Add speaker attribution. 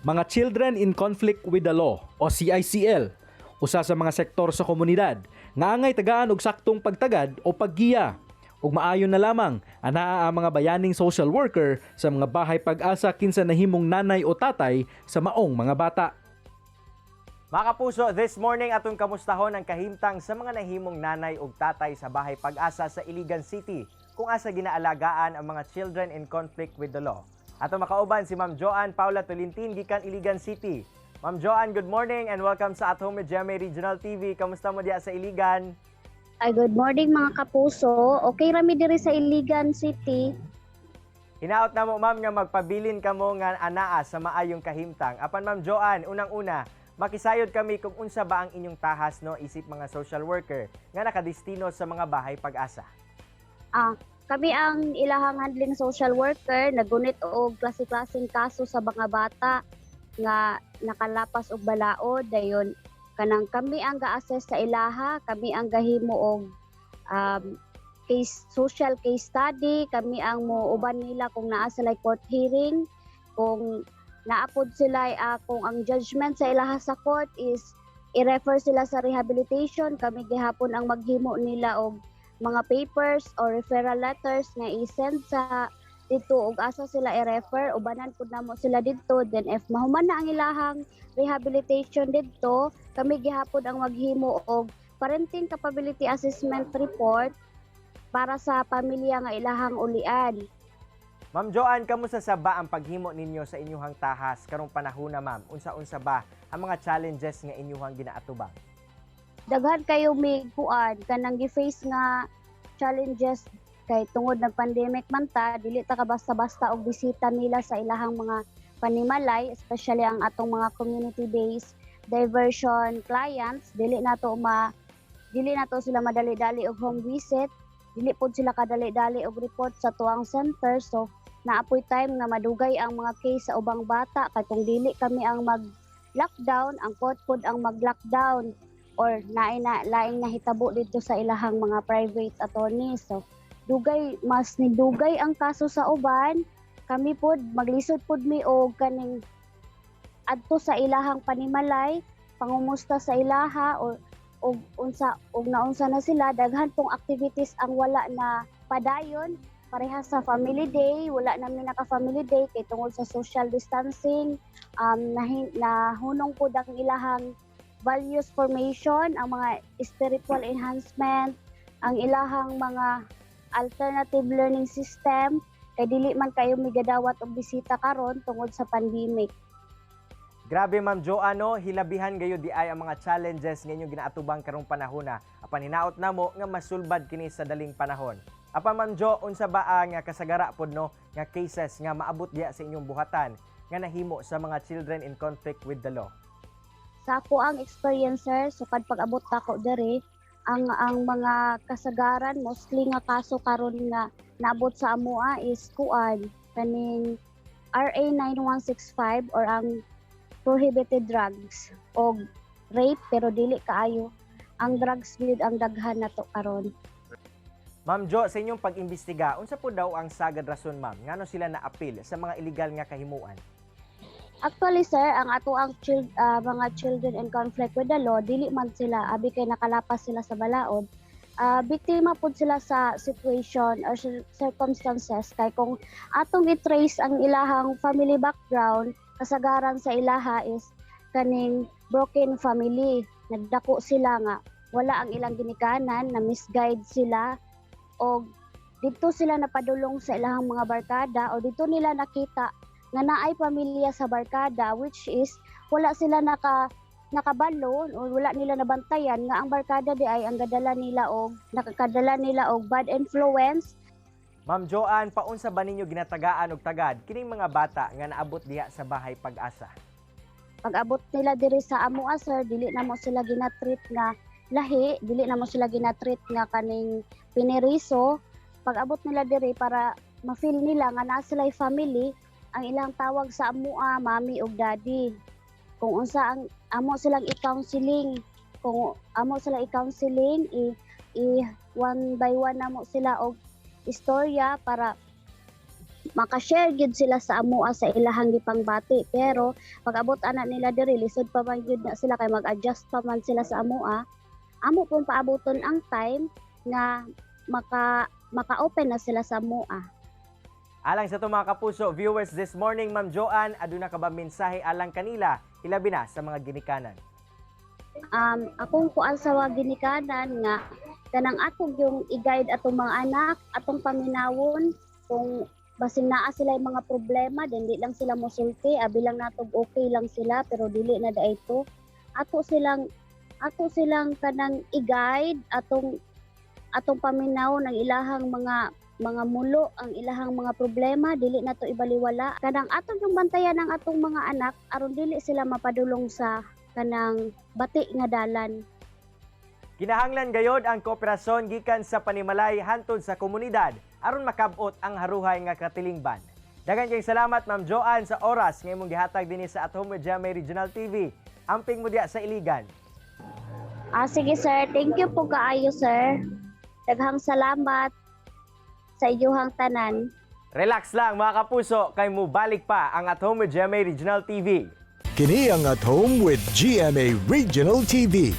Speaker 1: Mga Children in Conflict with the Law o CICL, usa sa mga sektor sa komunidad nga angay tagaan og saktong pagtagad o paggiya. Ug maayo na lamang anaa ang mga bayaning social worker sa mga bahay pag-asa kinsa nahimong nanay o tatay sa maong mga bata.
Speaker 2: Mga kapuso, this morning atong kamustahon ang kahimtang sa mga nahimong nanay ug tatay sa Bahay Pag-asa sa Iligan City kung asa ginaalagaan ang mga children in conflict with the law. Ato makauban si Ma'am Joanne Paula Tolintin gikan Iligan City. Ma'am Joanne, good morning and welcome sa At Home with GMA Regional TV. Kamusta mo diya sa Iligan?
Speaker 3: Ay, good morning, mga kapuso. Okay rami diri sa Iligan City.
Speaker 2: Hinaot na mo, ma'am, nga magpabilin kamo nga anaa sa maayong kahimtang. Apan Ma'am Joanne, unang-una, makisayod kami kung unsa ba ang inyong tahas, no, isip mga social worker nga nakadestino sa mga bahay pag-asa.
Speaker 3: Ah, kami ang ilahang handling social worker, nagunit og klase-klaseng kaso sa mga bata nga nakalapas og balaod. Dayon kanang kami ang ga-assess sa ilaha, kami ang gahimo og case social case study, kami ang mo-uban nila kung naa sila court hearing, kung naapod sila, kung ang judgment sa ilaha sa court is i-refer sila sa rehabilitation, kami gihapon ang maghimo nila og mga papers or referral letters nga i-send sa dito og asa sila i-refer. Ubanan pud namo sila didto. Then if mahuman na ang ilahang rehabilitation didto, kami gihapon ang maghimo og parenting capability assessment report para sa pamilya nga ilahang ulian.
Speaker 2: Ma'am Joanne, kamusta sa ba ang paghimo ninyo sa inyuhang tahas karong panahona, ma'am? Unsa-unsa ba ang mga challenges nga inyuhang ginaatubang?
Speaker 3: Daghan kayo may kuan kanang gi-face nga challenges kay tungod nag pandemic man ta, dili ta ka basta-basta og bisita nila sa ilahang mga panimalay, especially ang atong mga community-based diversion clients. Dili nato sila madali-dali og home visit, dili pod sila kadali-dali og report sa tuang center. So naapoy time nga madugay ang mga case sa ubang bata kay kung dili kami ang mag lockdown, ang court pod ang mag lockdown or naay na laing nahitabo dito sa ilahang mga private attorneys. So dugay, mas nidugay ang kaso sa uban. Kami pod maglisod pod mi og kaning adto sa ilahang panimalay, pangumusta sa ilaha or og unsa og naunsa na sila. Daghan pong activities ang wala na padayon, parehas sa family day, wala namin naka family day kay tungod sa social distancing, nahunong pod ang ilahang values formation, ang mga spiritual enhancement, ang ilahang mga alternative learning system kay dili man kayo migadawat og bisita karon tungod sa pandemic.
Speaker 2: Grabe, Ma'am Joanne, no? Hilabihan gayud di ay ang mga challenges nga inyong ginaatubang karong panahona. Apan hinaot namo nga masulbad kini sa daling panahon. Apan Ma'am Jo, unsa ba ang kasagara pod, no, nga cases nga maabot diya sa inyong buhatan nga nahimo sa mga children in conflict with the law?
Speaker 3: Sa ako ang experience, sir, sukad pag-abot nako diri, ang mga kasagaran mostly nga kaso karon nga naabot sa amoa is kuan kaning RA 9165 or ang prohibited drugs og rape, pero dili kaayo. Ang drugs gyud ang daghan nato karon.
Speaker 2: Ma'am Jo, sa inyong pag-imbestiga, unsa po daw ang sagad rason, ma'am, ngano sila naapil sa mga illegal nga kahimuan?
Speaker 3: Actually, sir, ang ato ang mga children in conflict with the law, dili man sila abi kay nakalapas sila sa balaod. Biktima pud sila sa situation or circumstances kay kung atong i-trace ang ilahang family background, kasagaran sa ilaha is kaning broken family. Nagdako sila nga wala ang ilang ginikanan, na misguide sila og dito sila napadulong sa ilahang mga barkada o dito nila nakita nga naay pamilya sa barkada, which is wala sila nakabalo o wala nila nabantayan nga ang barkada di ay ang gadala nila og nakakadala nila og bad influence.
Speaker 2: Ma'am Joanne, paunsa ba ninyo ginatagaan og tagad kining mga bata nga naabot diha sa bahay pag-asa?
Speaker 3: Pag-abot nila diri sa amoa, sir, dili na mo sila ginatreat nga lahi, dili na mo sila ginatreat nga kaning piniriso. Pag-abot nila diri, para ma-feel nila nga naa sila family, ang ilang tawag sa amoa, mami ug daddy. Kung unsa ang amo silang i-counseling, kung amo sila i-counseling, i one by one namo sila og istorya para maka-share gyud sila sa amoa sa ilahang gipangbati, pero pag abot ana nila diri, lisod pa man gyud na sila kay mag-adjust pa man sila sa amoa. Amo pong paaboton ang time nga maka maka-open na sila sa amoa.
Speaker 2: Alang sa atong mga kapuso viewers this morning, Ma'am Joanne, aduna ka ba mensahe alang kanila, hilabi na sa mga ginikanan?
Speaker 3: Akong kuan sa mga ginikanan nga kanang ako yung i-guide atong mga anak, atong paminawon kung basin naa sila yung mga problema, dili lang sila mosulti, abi lang natog okay lang sila, pero dili na diay to. Ato silang kanang i-guide, atong atong paminaw ng ilahang mga mulo, ang ilahang mga problema, dili na to ibaliwala. Kanang atong yung bantayan ang atong mga anak aron dili sila mapadulong sa kanang bati nga dalan.
Speaker 2: Kinahanglan gayod ang kooperasyon gikan sa panimalay hantod sa komunidad aron makab-ot ang haruhay nga katilingban. Daghan kayong salamat, Ma'am Joanne, sa oras nga imong gihatag dinhi sa At Home with GMA Regional TV. Amping mo diya sa Iligan.
Speaker 3: Ah, sige sir, thank you po kaayo, sir. Daghang salamat sa inyong tanan.
Speaker 2: Relax lang, mga kapuso, kay mubalik pa ang At Home with GMA Regional TV.
Speaker 4: Kini ang At Home with GMA Regional TV.